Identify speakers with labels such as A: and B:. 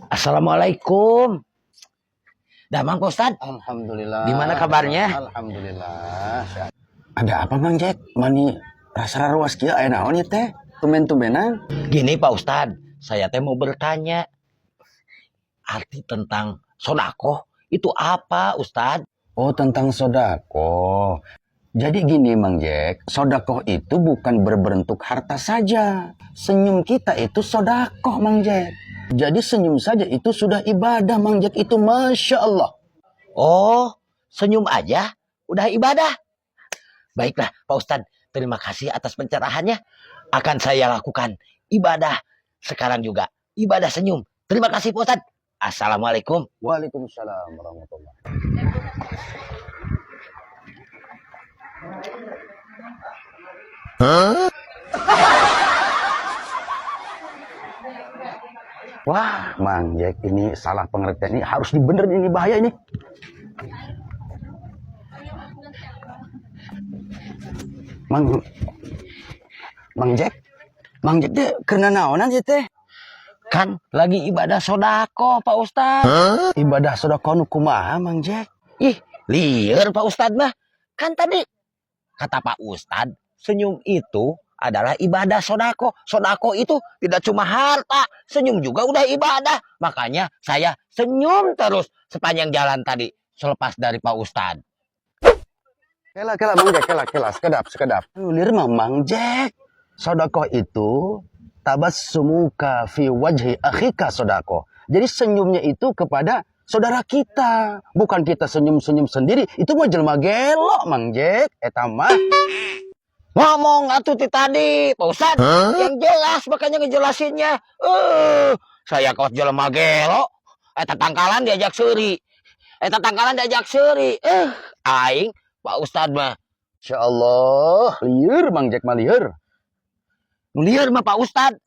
A: Assalamualaikum. Damang, Pak Ustad.
B: Alhamdulillah.
A: Gimana kabarnya?
B: Alhamdulillah. Ada apa, Mang Jack? Mani rasa ruas kieu, aya naon ieu teh? Tumben-tumbenan.
A: Gini, Pak Ustad, saya teh mau bertanya. Arti tentang sodakoh itu apa, Ustad?
B: Oh, tentang sodakoh. Jadi gini, Mang Jack, sodakoh itu bukan berbentuk harta saja. Senyum kita itu sodakoh, Mang Jack. Jadi senyum saja itu sudah ibadah, Mang Jack, itu Masya Allah.
A: Oh, senyum aja udah ibadah. Baiklah, Pak Ustad, terima kasih atas pencerahannya. Akan saya lakukan ibadah sekarang juga. Ibadah senyum. Terima kasih, Pak Ustad. Assalamualaikum.
B: Waalaikumsalam warahmatullahi. Wah, Mang Jack ini salah pengertian, ini harus dibenerin, ini bahaya ini. Mang Mang Jack, Mang Jack teh karena naonan ieu teh?
A: Kan lagi ibadah sodakoh, Pak Ustad.
B: Ibadah sodakoh nu kumaha, Mang Jack?
A: Ih, lieur Pak Ustad mah. Kan tadi kata Pak Ustad, senyum itu adalah ibadah sodakoh. Sodakoh itu tidak cuma harta, senyum juga udah ibadah. Makanya saya senyum terus sepanjang jalan tadi selepas dari Pak Ustad.
B: Kela kela, Mang Jack, kela kela, sekedap sekedap. Lieur mah, Mang Jack. Sodakoh itu tabassumuka fi wajhi akhika sodakoh. Jadi senyumnya itu kepada saudara kita, bukan kita senyum-senyum sendiri. Itu mah jelma gelo, Mang Jack, eta mah.
A: Ngomong atuh ti tadi, Pak Ustad. Yang jelas makanya ngejelasinnya. Saya kos jelema gelo. Eta tangkalan diajak seuri. Eta tangkalan diajak seuri. Aing Pak Ustad mah.
B: Insya Allah, lieur Mang Jack mah, lieur.
A: Lieur mah Pak Ustad.